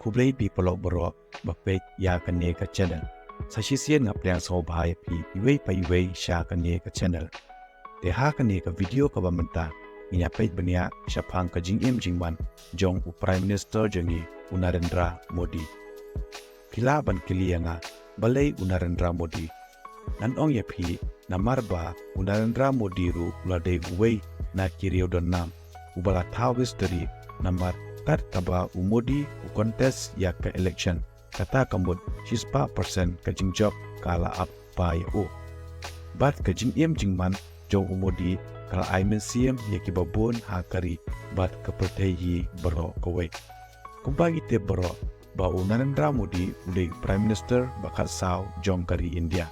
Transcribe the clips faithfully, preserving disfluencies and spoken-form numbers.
Khublei phi paralok baroh ba peit ïa kane ka channel. Sa shisien nga pdiang sngewbha ïa phi iwei pa iwei sha kane ka channel. Te ha kane ka video kaba mynta ngin ïa peit bniah shaphang ka jingim jingman jong u Prime Minister jong ngi, u Narendra Modi. Phi lah ban kylli ïa nga, balei u Narendra Modi? Ngan ong ïa phi, namar ba u Narendra Modi ruh u la dei uwei na ki riewdonnam uba la thaw history, namar kat kaba u Modi u contest ïa ka election, kata ka mut shispah percent ka jingjop ka la ap ba ïa u. Bad ka jingim jingman jong u Modi ka la ai mynsiem ïa kiba bun ha ka ri bad ka pyrthei hi baroh kawei. Kumba ngi tip baroh ba u Narendra Modi u dei Prime Minister ba khatsaw jong ka ri India.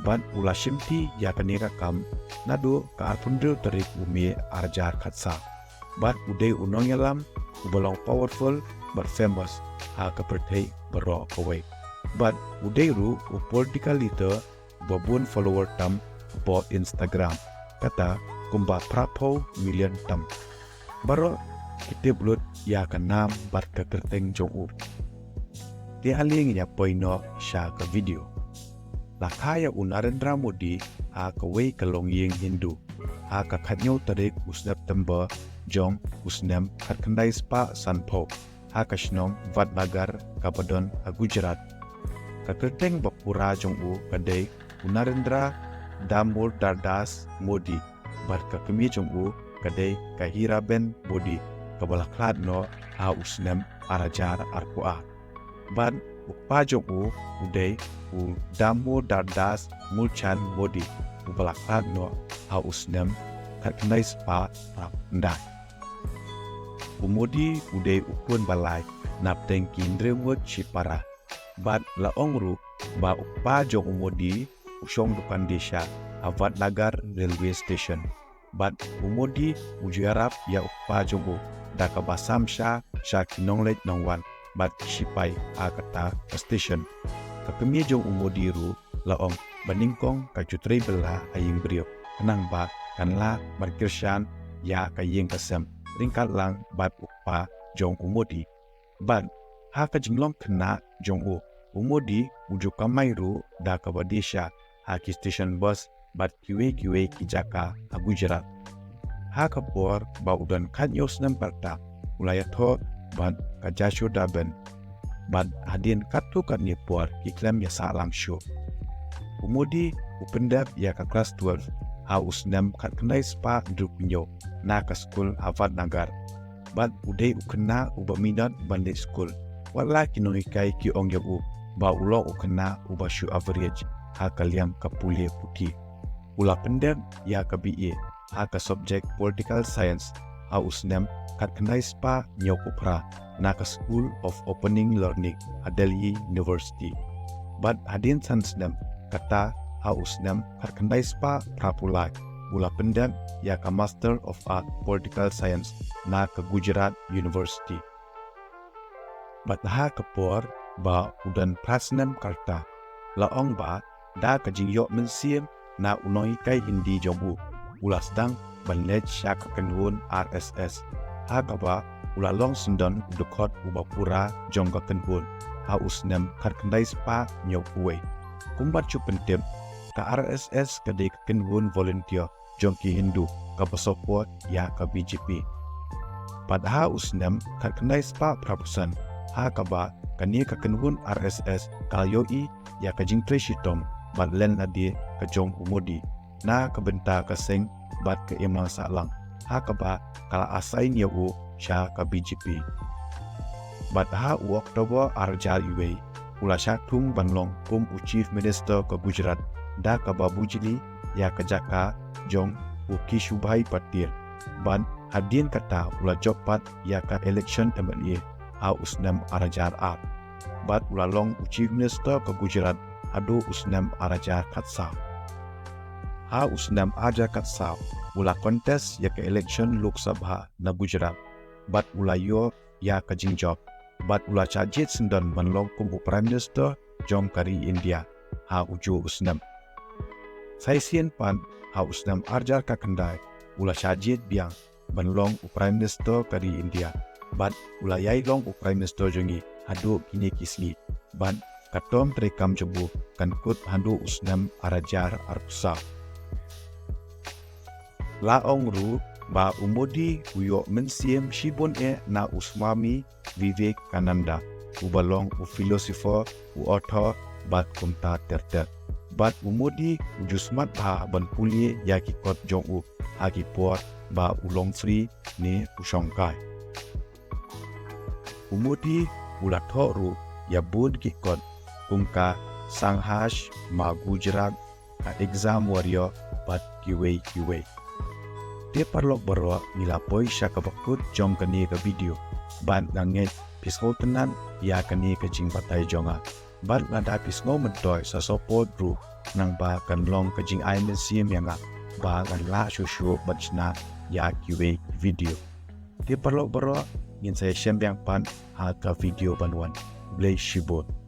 Bad u la shimti ïa kane ka kam naduh ka arphew hynriew tarik u May arhajar khatsaw. Bad u dei u nongïalam uba long powerful bad famous ha ka pyrthei baroh kawei. Bad u dei ruh u political leader ba bun follower tam hapoh Instagram, kata kumba phraphew million tam. Baroh ki tip lut ïa ka nam bad ka kyrteng jong u. Te ale ngin ïa poi noh sha ka video. La kha ïa u Narendra Modi ha kawei ka longïing Hindu ha ka khathynñiew tarik u September jong u snem khatkhyndai spah sanphew ha ka shnong Vadnagar kaba don ha Gujarat. Ka kyrteng ba pura jong u ka dei u Narendra Damodar Das Modi, bad ka kmie jong u ka dei ka Hiraben Modi, kaba la khlad noh ha u snem arhajar arphew ar. Bad u kpa jong u u dei u Damodar Das Mulchand Modi, uba la khlad noh ha u snem khatkhyndai spah phra khyndai. U Modi u dei u khun ba lai napdeng ki hynriew ngut shipara. Bad la ong ruh ba u kpa jong u Modi u shong dukan dei sha ha Vadnagar Railway Station. Bad u Modi u ju ïarap ïa u kpa jong u da kaba sam sha sha ki nongleit nongwan bad ki shipai ha kata ka station. Ka kmie jong u Modi ruh la ong ba nyngkong ka ju trei bylla ha ïing briew, khnang ba kan lah ban kyrshan ïa ka ïing ka sem ryngkat lang bad u kpa jong u Modi. Bad ha ka jinglong khynnah jong u, u Modi u ju kamai ruh da kaba dei sha ha ki station bus bad kiwei kiwei ki jaka ha Gujarat. Ha ka por ba u don khathynñiew snem ka rta, u la ïathoh bad ka Jashodaben. Bad hadien katto katne por ki khlem ïa sah lang shuh. U Modi u pyndep ïa ka klas twelve ha u snem khatkhyndai spah hynriewphew hynñiew na ka skul ha Vadnagar. Bad u dei u khynnah uba minot ban leit skul, wat la ki nonghikai ki ong ïa u ba u long u khynnah uba shu average ha ka liang ka pule puthi. U la pyndep ïa ka B A ha ka subject Political Science ha u snem khatkhyndai spah hynñiewphew phra na ka School of Opening Learning ha Delhi University. Bad hadien san snem, kata ha u snem khatkhyndai spah phraphew lai, u la pyndep ïa ka Master of Art Political Science na ka Gujarat University. Bad ha ka por ba u don phra snem ka rta, la ong ba da ka jingïoh mynsiem na u nonghikai Hindi jong u, u la sdang ban leit sha ka kynhun R S S, ha kaba u la long syndon u dkhot uba pura jong ka kynhun ha u snem khatkhyndai spah hynñiewphew wei. Kumba ju pyntip, ka R S S ka dei ka kynhun volunteer jong ki Hindu kaba support ïa ka B J P. Bad ha u snem khatkhyndai spah phraphew san, ha kaba kane ka kynhun R S S ka la ïohi ïa ka jingtrei shitom bad len lade ka jong u Modi na ka bynta ka seng bad ka imlang sahlang, ha kaba ka la assign ïa u sha ka B J P. Bad ha u October arhajar wei, u la shah thung ban long kum u Chief Minister ka Gujarat da kaba bujli ïa ka jaka jong u Keshubhai Patil. Bad hadien kata u la jop pat ïa ka election M L A ha u snem arhajar ar. Bad u la long u Chief Minister ka Gujarat haduh u snem arhajar khatsaw. Ha u snem arhajar khatsaw u la contest ïa ka election Lok Sabha na Gujarat. Bad u la ïoh ïa ka jingjop bad u la shah jied syndon ban long kum u Prime Minister jong ka ri India ha ujuh u snem. Sa shisien pat ha u snem arhajar khatkhyndai u la shah jied biang ban long u Prime Minister ka ri India. bad u la ïai long u Prime Minister jong ngi haduh kine ki sngi, bad ka term treikam jong u kan kut haduh u snem ar hajar arphew saw. La ong ruh ba u Modi u ïoh mynsiem shibun eh na u Swami Vivekananda, uba long u philosopher, u author, bad kumta ter ter. Bad u Modi u ju smat bha ban pule ïa ki kot jong u ha ki por ba u long free ne u shongkai. U Modi u la thoh ruh ïa bun ki kot kum ka Sanghas ma Gujarat, ka Exam Warrior bad kiwei kiwei. Te paralok baroh, ngi la poi sha kaba kut jong kane ka video, bad nga ngeit phi sngewtynnat ïa kane ka jingbatai jong nga. Bad lada phi sngew myntoi sa support ruh, nangba kan long ka jingai mynsiem ïa nga ba ngan lah shuh shuh ban shna ïa kiwei ki video. Te paralok baroh, ngin sa ïashem biang pat ha ka video ban wan. Khublei shibun.